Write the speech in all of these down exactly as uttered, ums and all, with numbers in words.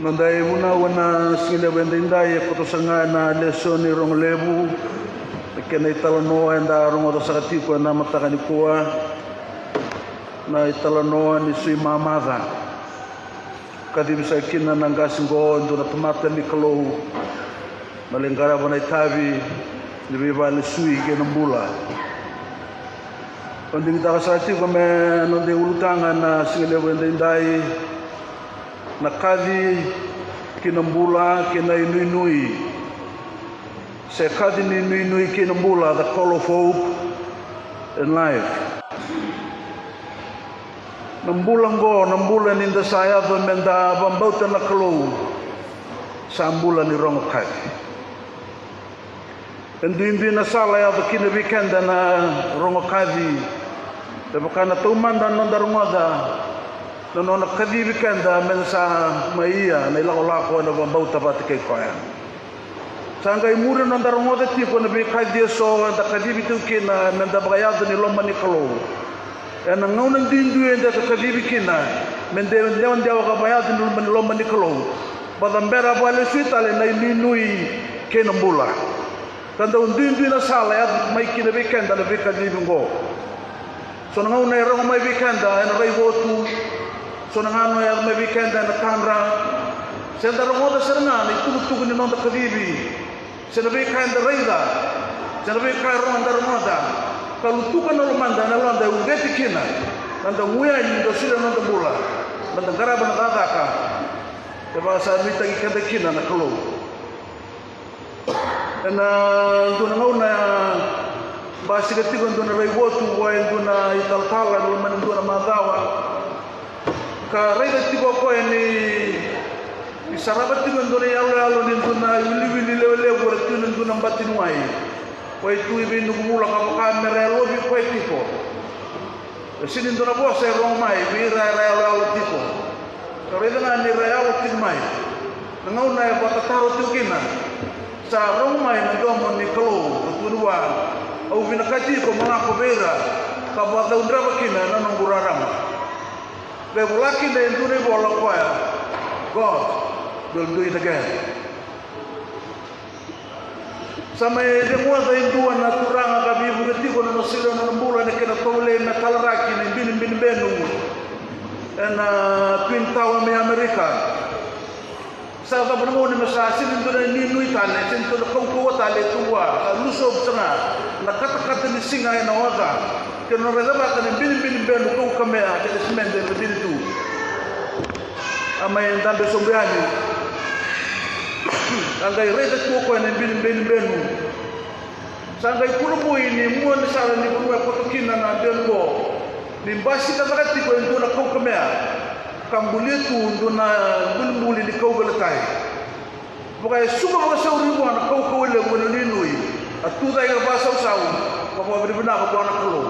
Dai vunau ena sigalevu edaidai e koto sara ga na lesoni rogo levu, na kena italanoa eda rogoca saka tiko ena mataka nikua, na italanoa ni sui mamaca. Kacivi saka kina na qase qo e dua na tamata ni Kalou, na lai qarava na itavi ni veivalesui kei na bula. Au digitaka saka tiko me noda iulutaga na sigalevu edaidai, na kaci ki na bula kei na inuinui. Se kaci ni inuinui kei na bula, the call of hope and life. Na bula qo, na bula ni da sa yaco me da vakabauta na Kalou, sa bula ni rogo kaci. E duidui na sala e yaco kina vei keda na rogo kaci. E vaka na taumada na noda rogoca na nona kacivi keda me da sa mai ia na ilakolako ena vakabauta vata kei koya. Sa qai muri na noda rogoca tiko na veikaci eso eda kacivi tiko kina me da vakayaco ni loma ni Kalou. Ena gauna duidui eda ka kacivi kina me da dewadewa ka vakayaco ni loma ni, loma ni Kalou, vata bera vakalesui tale na inuinui kei na bula. Ka dau duidui na sala e yaco mai kina vei keda na veikacivi oqo. So na gauna e rogo mai vei keda ena raivotu, so na gauna e yaco mai vei keda ena tadra. Se da rogoca sara ga na itukutuku ni noda kacivi, se na veika eda raica, se na veika e rogo eda rogoca, ka lutuka na lomada ena yaloda e uqeti kina na noda guya ni da solia na noda bula me da qarava na cakacaka e vaka sa nuitaki keda kina na Kalou. Ena dua na gauna e basika tiko e dua na raivotu vua e dua na italatala ena loma ni dua na macawa. Ka raica tiko o koya ni, ni sarava tiko e dua na iyaloyalo ni dua na iwiliwili lewe levu era tu ena dua na bati ni wai. Koya e tu e veinuku vula ka vaka me ra yalovi koya tiko. E sega ni dua na vosa e rogo mai vei ira era yaloyalo tiko. Ka raica ga ni ra yalo tiko mai. Na gauna e vakatataro tiko kina, sa rogo mai na domo ni Kalou ka tukuna vua, au vinakati iko mo lako vei ira ka vakacaudreva kina na noqu rarama. Qai vola kina e dua na ivola o koya, God will do it again. Sa mai ceguoca e dua na turaga ka veivuke tiko na nona solia na nona bula ena kena tovolei me talaraki na ibinibini benu ena Twin Tower mai Amerika. Sa cava na gauna me sa sega ni dua na inuinui tale, sega ni dua na kaukauwa tale e tu vua, sa lusobu sara ga na katakata ni siga ena oca kei na nona raica vaka na ibinibini benu kaukamea kei na simede ena bini tu. A mai dabe sobu yani. A qai raica tu o koya na ibinibini benu. Sa qai kurabui ni mua ni sala ni vanua e koto kina na benu qo, ni basika cake tiko e dua na kaukamea ka bulia tu dua na bulibuli ni kauveilatai. Vaka e suka vakasauri vua na kaukauwa levu ena nuinui, a tucake ka vakasausau ka vakavinavinaka vua na Kalou.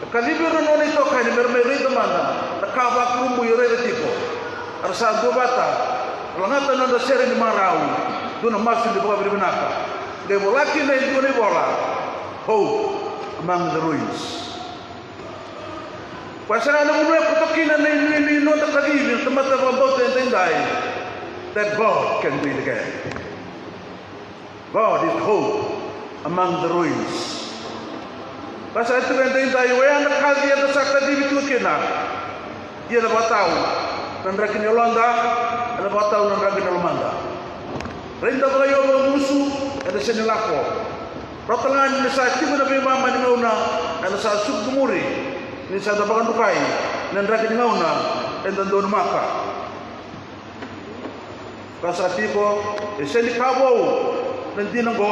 E kacivi ira na nona itokani me ra mai raica mada na ka vakurabui e raica tiko. Era sa duavata, lagata na nodra sere ni marau, dua na masu ni vakavinavinaka. Qai vola kina e dua na ivola, Hope among the ruins. Koya sara na vanua e koto kina na inuinui ni noda kacivi na tamata vakabauta edaidai, that God can do it again. God is hope among the ruins. Ka sa tiko edaidai, oya na kaci eda sa kacivi tiko kina. Ia na vakatau na draki ni yaloda, na vakatau na draki ni lomada. Raida vakaio vakagusu, eda sega ni lako. Rauta ga ni sa tiko na veimama ni gauna, eda sa sucu muri. Ni sa da vakadrukai na draki ni gauna, eda donumaka. Ka sa tiko, e sega ni ka vou na dina oqo,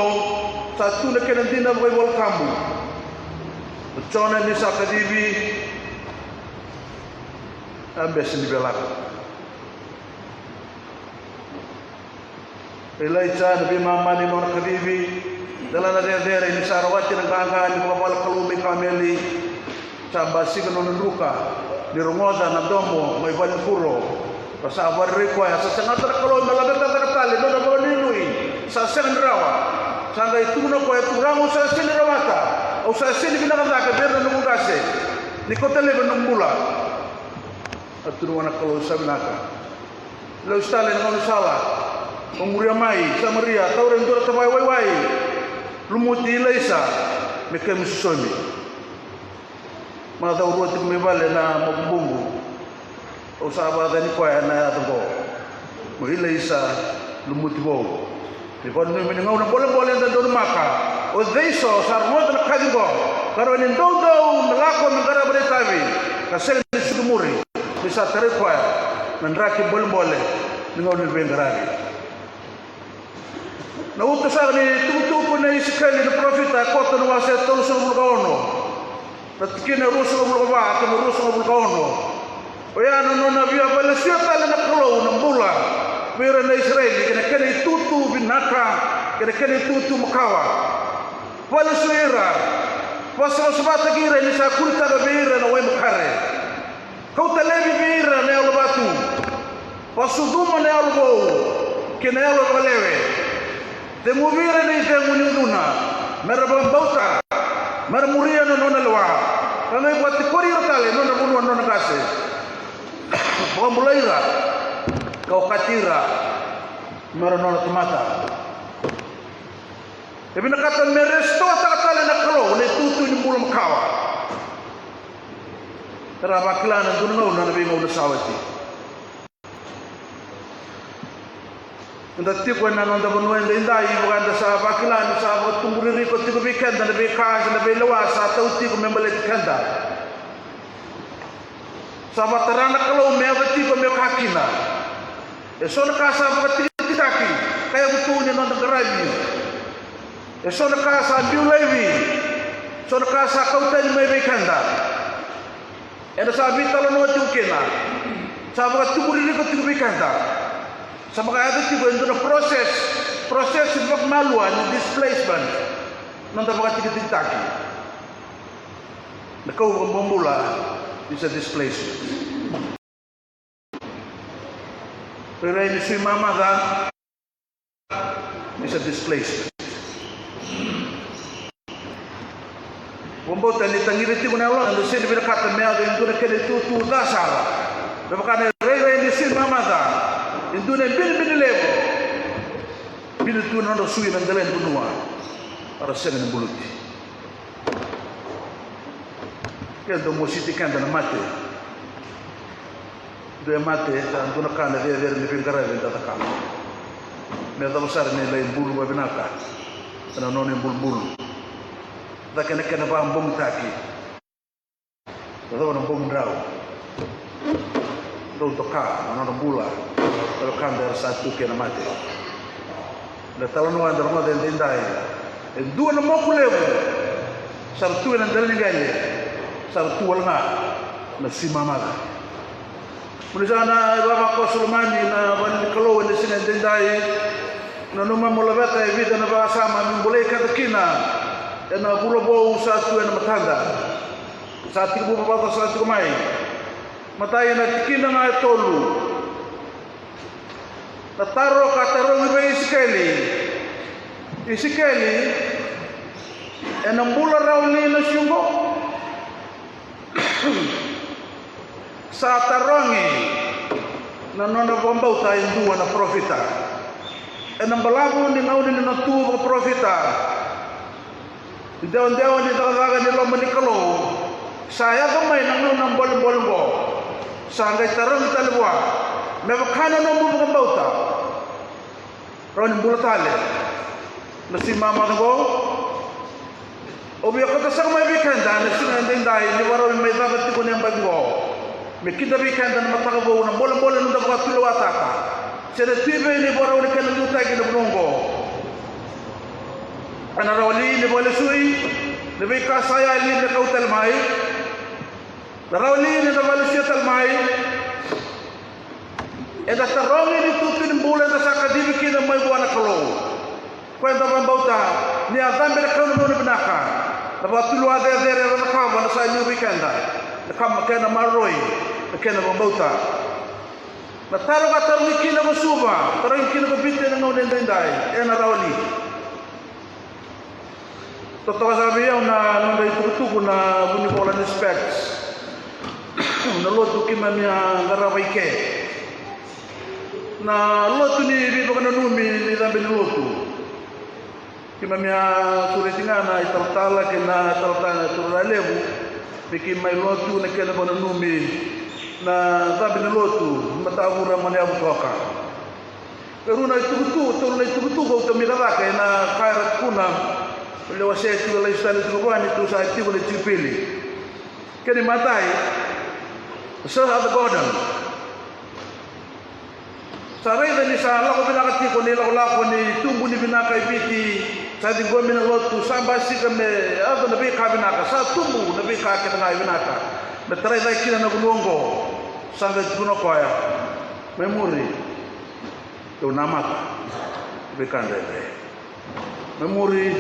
sa tu na kena dina vakaivolatabu. O Jona ni sa kacivi, a bese ni via lako. Ilaija na veimama ni nona kacivi, delana cecere ni sa rawati na qaqa ni vakavale Kalou mai Kameli. Sa basika na nona druka ni rogoca na domo mai valenikuro. Ka sa vakararai koya, sa segata na Kalou me laveta cake tale na nona vakanuinui. Sa sega ni rawa. Sa qai tukuna o koya, Turaga, au sa sega ni rawata. Au sa sega ni vinaka cake vei ira na noqu qase. Ni kauta laivi na noqu bula. A tukuna vua na Kalou, sa vinaka. Lesu tale na gaunisala, o muria mai Samaria, taura e dua na tavaya waiwai, lumuti Ilaisa me kemu sosomi. Macawa rua tiko mai vale na makubuqu, au sa vakacacani koya na yaca oqo, o Ilaisa Lumuti Vou. Ni vakananumi ni gauna bolebole eda donumaka, o cei so sa rogoca na kaci oqo, ka rawa ni doudou me lako me qarava na itavi, ka sega ni sucu muri, ni sa tarai koya na draki bolebole ni gauna ni veiqaravi. Na uto saka ni tukutuku nei Isikeli na parofita e koto na wase e tolusagavulu ka ono, na tikina e ruasagavulu ka va kei na ruasagavulu ka ono. Oya na nona via vakalesuya tale na Kalou na bula vei ira na Isireli, kei na kena itutu vinaka kei na kena itutu makawa. Vakalesui ira, vakasavasavataki ira ni sa kuritaka vei ira na wai makare. Kauta laivi vei ira na yalo vatu. Vakasucuma na yalo vou kei na yalo vakalewe. Ceguvi ira na icegu ni ucuna, me ra vakabauta, me ra muria na nona lewa, ka qai vakatikori ira tale na nodra vanua na nona qase. Vakabulai ira ka okati ira me ra nona tamata. E vinakata me restore-taka tale na Kalou na itutu ni bula makawa. Era vakila na dua na gauna na veigauna sa oti. Eda tiko ena noda vanua edaidai, vaka eda sa vakila ni sa vakatubu ririko tiko vei keda na veika se na veilewa sa tau tiko me baleti keda. Sa vakatara na Kalou me yaco tiko me ka kina. E so na ka sa vakatikitikitaki ka yavutu ni noda qaravi. E so na ka sa biu laivi. So na ka sa kau tani mai vei keda. Eda sa veitalanoa tiko kina. Sa vakatubu ririko tiko vei keda. Sa vakayaco tiko e dua na process, process vakamalua ni displacement. Noda vakatikitikitaki. Na kau vakabobula is a displacement. Rairai ni sui mamaca is a displacement. Vakabauta ni tagici tiko na yalo, eda sega ni vinakata me yaco e dua na kena itutu ca sara. Me vaka na rairai ni sui mamaca e dua na ibinibini levu. Bini tu na nodra sui na dela ni vanua, era sega ni buluti. Keda mositi keda na mate. Dua e mate, sa dua na ka na cecere ni veiqaravi eda cakava. Me yacova sara ni lai bulu vavinaka ena nona ibulubulu. Cake na kena vakabogitaki. Yacova na bogi drau. Drau doka na nona bula. Na wekada era sa tu kei na mate. Na talanoa eda rogoca edaidai, e dua na moku levu sa ra tu ena dela ni qele, sa ra tu wale ga na sui mamaca. Mo ni sa na ivavakoso lomani na vale ni Kalou ena siga edaidai. Nanuma mo laveta e vica na vakasama me bolei keda kina ena vula vou sa tu ena matada. Sa tiko vua vata sa tiko mai. Matai na tikina ga e tolu. Na taro ka tarogi vei Isikeli. Isikeli, ena bula rawa li na siga oqo? Sa tarogi na nona vakabauta e dua na parofita. Ena balavu ni gauna ni nona tu vakaparofita. Idewadewa ni cakacaka ni loma ni Kalou. Sa yaco mai na gauna bolebole oqo. Sa qai tarogi tale vua, me vaka na nomu vakabauta, rawa ni bula tale na sui mamaca oqo? Au via kauta saka mai vei keda na siga edaidai ni vakarau me mai cava tiko na yabaki oqo. Me kida vei keda na mataka vou na bolebole ni noda vakatulewataka. Se na tu i vei na ivakarau ni kena liutaki na vanua oqo. Ena rawa li ni vakalesui na veika sa yali me kau tale mai? Na rawa li ni da vakalesui tale mai? Eda tarogi na itutu ni bula eda sa kacivi kina mai vua na Kalou. Ko eda vakabauta ni a cabe na kau na gauna vinaka. Na vakatulewa cecere era cakava na sa liu vei keda. Na ka ma kena maroroi, na kena vakabauta. Na taro ka tarogi kina ko Suva, tarogi kina ko Viti ena gauna edaidai, ena rawa li? Totoka saka vei au na nodra itukutuku na vunivola ni Speks. Na lotu keimami a qarava i ke. Na lotu ni veivakananumi ni cabe ni lotu. Keimami a sureti ga na italatala kei na talatala Turaga Levu me keimami lotu na kena vakananumi na cabe ni lotu ni matavura mai na yavu toka. E rua na itukutuku, tolu na itukutuku au tomika cake ena ka era tukuna. Au le wasea tiko, lai sotava tiko vua ni tou sa tiko na Jupili. Kena imatai, Sir Arthur Gordon. Sa raica ni sa lako vinaka tiko na ilakolako ni tubu ni vinaka e Viti, sa ciqomi na lotu, sa basika me yaco na veika vinaka, sa tubu na veika kece ga e vinaka me tarai cake kina na vanua oqo. Sa qai tukuna o koya, mai muri, dou namaka na veika dredre. Mai muri,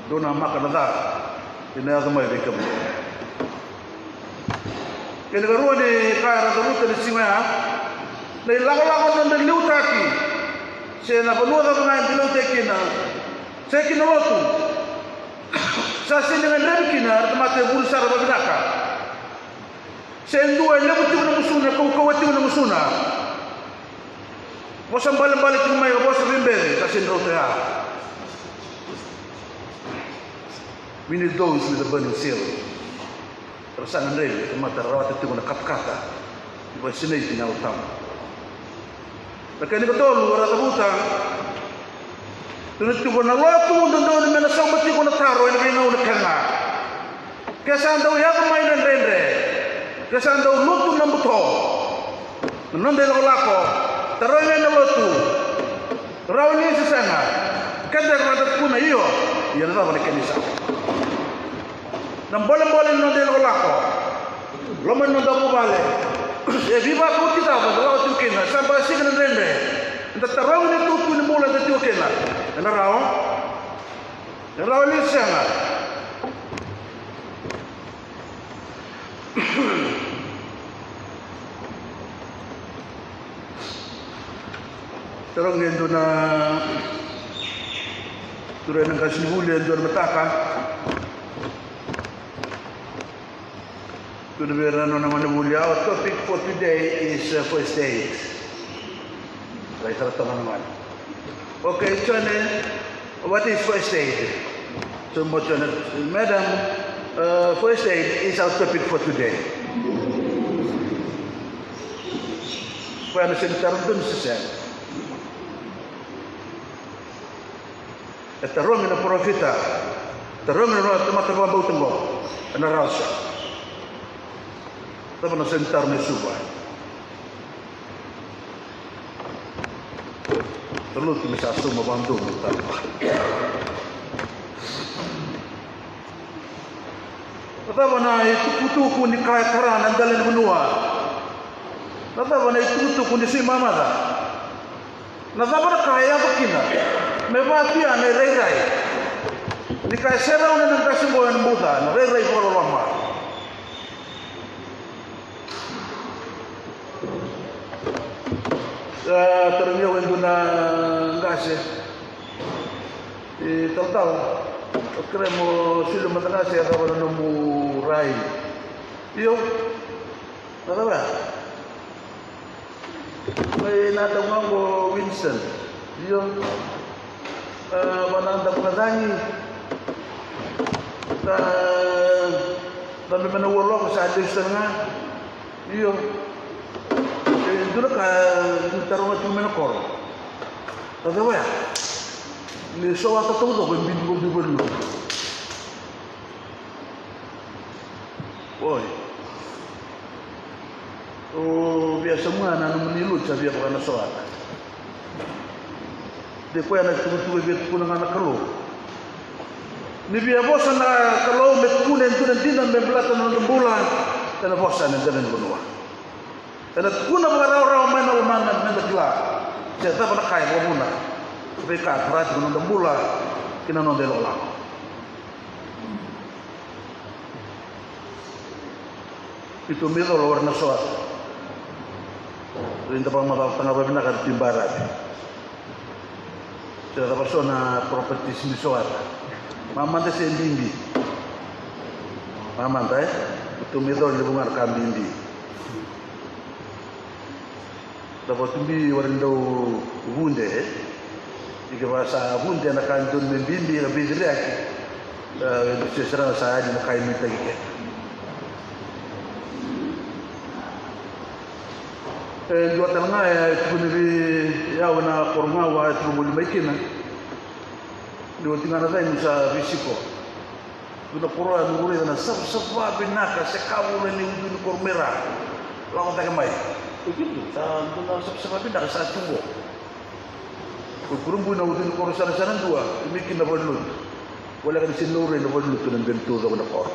dou namaka na ca ena yaco mai vei kemudou. Kena ikarua ni ka era cavuta ena siga oya, na ilakolako ni noda liutaki se na vanua cava ga eda liutaki kina, se ki na lotu, sa sega ni gadrevi kina na tamata e vuli sara vavinaka. Se dua e levu tiko na gusuna, kaukauwa tiko na gusuna. Vosa balebale tiko mai, vosa vei bere, ka sega ni rauta ya. We need those with a burning zeal. Era sa gadrevi na tamata era rawata tiko na katakata ni vakasinaiti ena Yalo Tabu. Na kena ikatolu era cavuta, tukuna tiko na lotu dodonu me na sauma tiko na taro ena veigauna kece ga. Ke sa dau yaco mai na dredre, ke sa dau lutu na buto, na noda ilakolako, tarogi na lotu, rawa ni se sega. Keda era vakatukuna io, ia na cava na kena isau? Na bolebole ni noda ilakolako, loma ni noda vuvale, e veivakauti cava eda lako tiko kina, sa basika na dredre, eda tarogi na itutu ni bula eda tiko kina, ena rawa? Ena rawa ni sega? Tarogi e dua na turaga na qasenivuli e dua na mataka. Tukuna vei ira na nona gonevuli, our topic for today is, uh, first aid. Rai sara toka na gone. Okay, Jone, what is first aid? So mo Jone, madam, uh, first aid is our topic for today. Koya na sega ni tarogi dua ni sesega. E tarogi na parofita, tarogi na tamata vakabauta oqo, ena rawa sara. Cava na sega ni taro ni Suva? Tarogi me sa sauma vakadua na taro. Na cava na itukutuku ni ka e tara na dela ni vanua? Na cava na itukutuku ni sui mamaca? Na cava na ka e yaco kina me vaka tu ya na irairai ni ka e serauna na qase oqo ena buca, na rairai vakaloloma? E tarogi au e dua na qase, e talatala, au kerea mo solia mada ga se cava na nomu rai. Io, na cava ya? Mai na daku ga qo Winston. Io. E, va na daku ga cagi. Sa dabe mai na ua loko sa lesu sara ga. Io. E dua na ka e taroga tiko mai na koro. Sa cava ya? Ni sovata taucoko e bibi, bibi, bibi. Oi. O via sauma na nomuni lotu sa via vaka na sovata. De koya na itukutuku e via tukuna ga na Kalou. Ni via vosa na Kalou me tukuna e dua na dina me baleta na noda bula, ena vosa ena dela ni vanua. Ena tukuna vakarawarawa mai na lomana me da kila se cava na ka e vakavuna na veika e tara tiko na noda bula kei na noda ilakolako. Keitou mai colo o ira na sovata. Eda vakamacalataka ga vakavinaka na tui baravi. Se cava so na properties ni sovata. Mamada se bibi? Mamada, e? Keitou mai colo levu ga na ka bibi. Da vakatubi wara ni dau vude. Ike vaka sa vude na ka dodonu me bibi ka biciriaki. E, sesera sa yali na ka e nuitaki keda. E dua tale ga e tukuni vei au na koro ga au a tiko voli mai kina. Ni oti ga na cagi sa veisiko. Dua na koro a noqu raica na savasava vinaka se ka vula ni utu ni koro me ra lako cake mai. Ko kina tu sa dua na savasava vinaka sa tu qo. Ko kurabui na utu ni koro sarasara dua me kina na valenilotu. Voleka ni se laurai na valenilotu na beni taucoko na koro.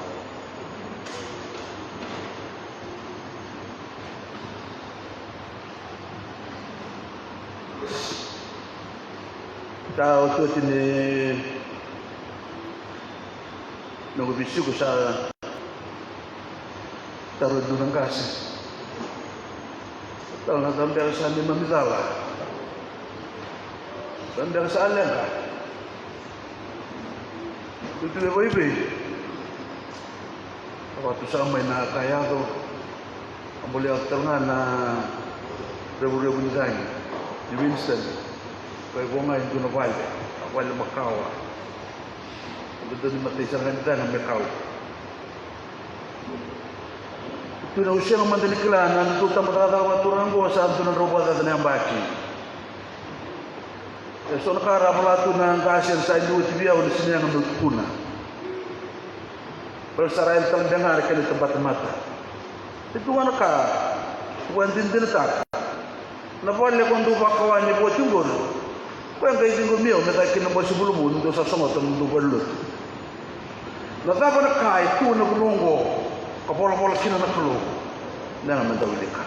Sa otioti ni noqu veisiko sa taro e dua na qase. Taro na tabeka sa neimami cala. Tabeka sa leqa. Tutu e vaivei. A vakatusa mai na ka yaco. A bole yaco tale ga na revurevu ni cagi ni Winston. Kai vo ga e dua na vale, a vale makawa. A dodonu ni matai sara ga ni cagi me kau. Tu na usega mada ni kila na nodratou tabacakacaka vakaturaga oqo sa dua na drau vakacaca na yabaki. E so na ka ra vola tu na qase sa idu oti vei au na sinega meu tukuna. Bale sa ra yali tale bega na kena tabatamata. E tu ga na ka, vua e dinadinataka. Na vale ko dou vakawa ni voti qori. Ko e qai ciqomi au me caka kina na bose vulavula ni dou sa sogota na dou valenilotu. Na cava na ka e tu na vanua oqo ka volavola kina na Kalou? Nega me da wilika.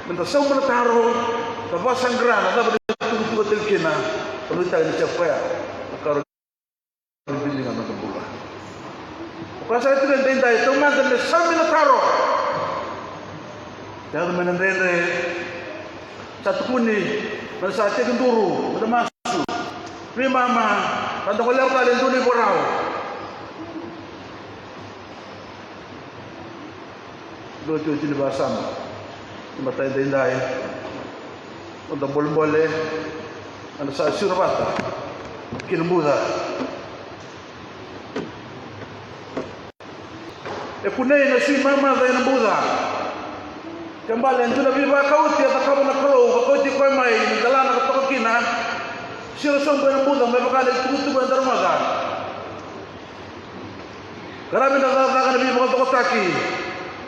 Me da sauma na taro, da vakasaqara na cava na itukutuku e tiko kina. Ka nuitaki ni se koya na ka rau ni biliga na noda bula. O koya sa tiko e daidai, taumada me saumi na taro. Yaco mai na dredre. Sa tukuni me sa tekiduru, me da masu. Veimama, ka da goleva tale e dua na ivakarau. Dua tiko tini vakasama. Ni matai daidai. Noda bolebole. Eda sa siro vata ki na buca. E kunei na sui mamaca ena buca. Ke bale e dua na veivakauti e cakava na Kalou ka kauti koya mai ni dalana ka toka kina. Siro sobu ena buca me vaka na itukutuku eda rogoca. Qaravi na cakacaka ni veivakacokotaki,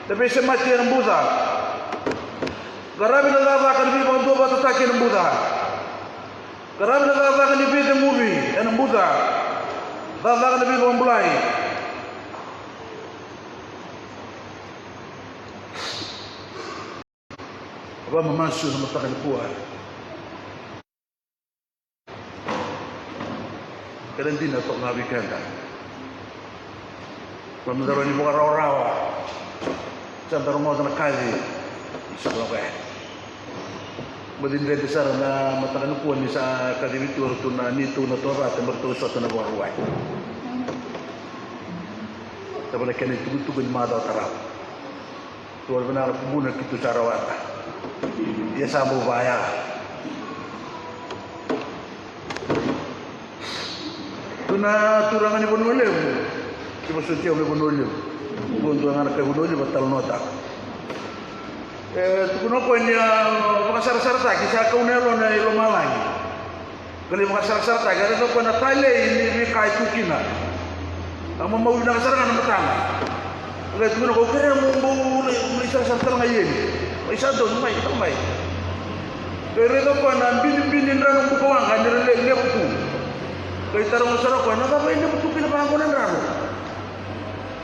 na veisemati ena buca. Qaravi na cakacaka ni veivakaduavatataki ena buca. Qaravi na cakacaka ni veiceguvi ena buca. Cakacaka ni veivakabulai. Vakamamasu na mataka nikua. Kena dina toka ga vei keda. Vamacala ni vakarawarawa. Sa da rogoca na kaci. Sa lako yani. Baci dredre sara na mataka nikua ni sa kacivi tu o ratou na neitou na tovata me ratou sota na Vakarauwai. Cava na kena itukutuku ni macawa tarava. Tou vinaka na kubuna keitou sa rawata. Ia sa bau vaya. Tu na turaga ni Vanua Levu. Ki vosoti au mai Vanua Levu. Dua dua ga na kai Vanua Levu a talanoataka. E tukuna o koya ni a vakasarasarataki sa kau na yalona i lomalagi. Ka lai vakasarasarataki, a raica o koya na talei ni veika e tu kina. A mamau vinaka sara ga na matana. A qai tukuna o koya, kerea mo bau lai, lai sarasara tale ga i eli. Mai sa donu, mai, tale mai. Qai raica o koya na binibini drano bukawaqa ni ra le, levu tu. Qai taroga sara o koya, na cava e levu tu kina vaqo na drano?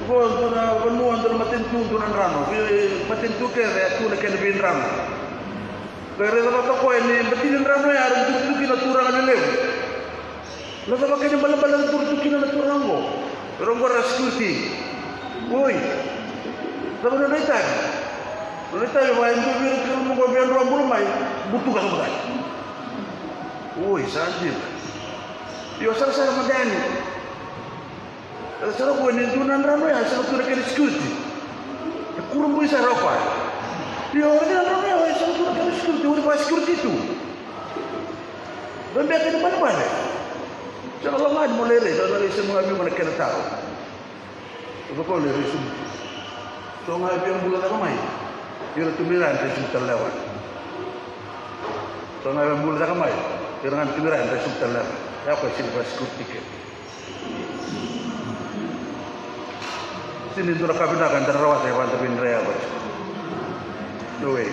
Qo dua na vanua, dua na matanitu, dua na drano. Vei matanitu kece e tu na kena veidrano. Qai raica vata o koya ni bati ni drano ya era duri tu kina na turaga lelevu. Na cava kena ibalebale era duri tu kina na turaga oqo? Era oqo era security. Oi. Cava na nodra itavi? Na nodra itavi vaka e dua vei ira tiko na oqo via dro a bula mai, butuka sobu tale. Oi, sa dina. Io, sarasara mada yani. Era sa rokova ni dua na drano ya sa na tu na kena security. E kurabui sara o koya. Io, io, io, io, e sa tu na kena security, uri va security tu. Bebeka ni balebale. Sa ka lako ga ni mo lai rai, sa na rai sema ga vei iko na kena taro. Ko ko lai rai sema. So ga via bula caka mai. Ira tu mai ra ni rai sema tale lewa. So ga via bula caka mai. Ira ga tu mai ra ni rai sema tale lewa. Ya ko e sega ni va security ke. Sega ni dua na ka vinaka eda na rawata e vada vei ira na yava. No way.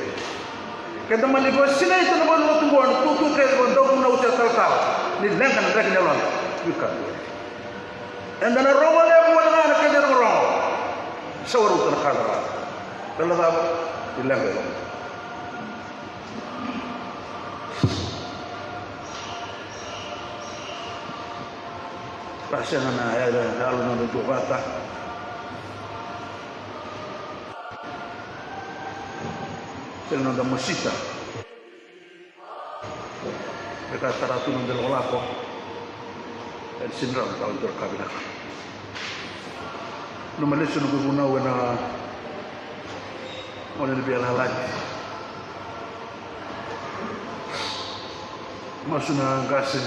Keda mani vakasinaita na vanua tu qo, na tutu kece qo, dau vunau se talatala. Ni leqa na draki ni yaloda. You can't do it. Eda na rogo levu mada ga na keda rogorogo. Sa warauta na ka na rawata. Kala cava? Ni leqa yaloda. Ka sega na yalo, yalo na noda duavata. Sega na noda mosita. Veka tara tu na noda lakolako. E sega ni rawa ni tawa dua na ka vinaka. Nanuma lesu na noqu vunau ena gauna ni veiyalayalati. Masu na qase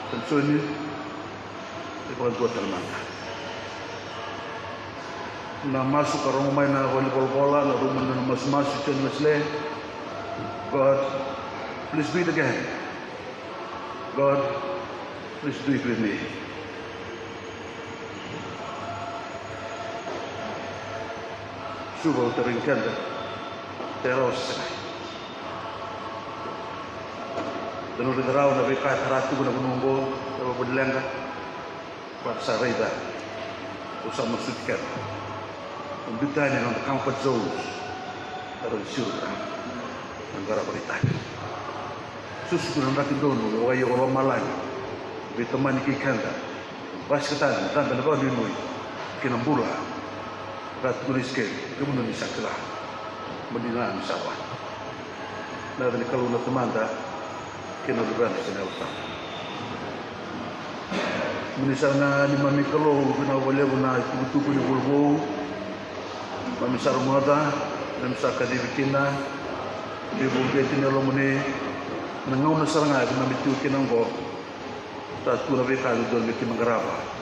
Sanisoni, e vakadua tale mada. Na masu ka rogo mai na valenivolavola, na ruma na masumasu, John Wesley. God, please do it again. God, please do it with me. Suva, o tarai keda, te rawa se sega. Da na raica rawa na veika e tara tiko na vanua oqo, e vakavolileqa. Vata sa raica, au sa masuti keda. Au biuta yani na noda comfort zones. Era siro tale na qarava na itavi. Susu tu na draki donu e wai o lomalagi. Veitamani kei keda. Basika tale na dabe na vakanuinui kei na bula. Ka tukuna Isikeli, kemudou ni sa kila. Mo ni na ni sa va. Na yaca ni Kalou na Tamada kei na Luvena kei na Yalo Tabu. Mo ni sa na neimami Kalou, vinaka vakalevu na itukutuku ni vula vou. Mami sa rogoca, mami sa kacivi kina. Ni vou beti ni yalomuni. Na gauna sara ga e mami tu kina oqo. Sa tu na veika e dodonu me keimami qarava.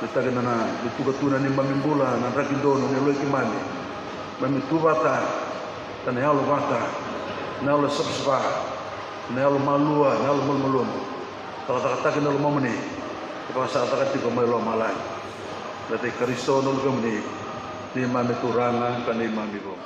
Veitaki na, na veituka tu na neimami bula, na draki donu ni yaloi keimami. Mami tu vata, ka na yalo vata, na yalo savasava, na yalo malua, na yalo malumalumu. Cakacakataki na lomamuni, ka vakasakacaka tiko mai lomalagi. Na yaca i Karisito na Luvemuni, neimami Turaga, ka neimami Vua.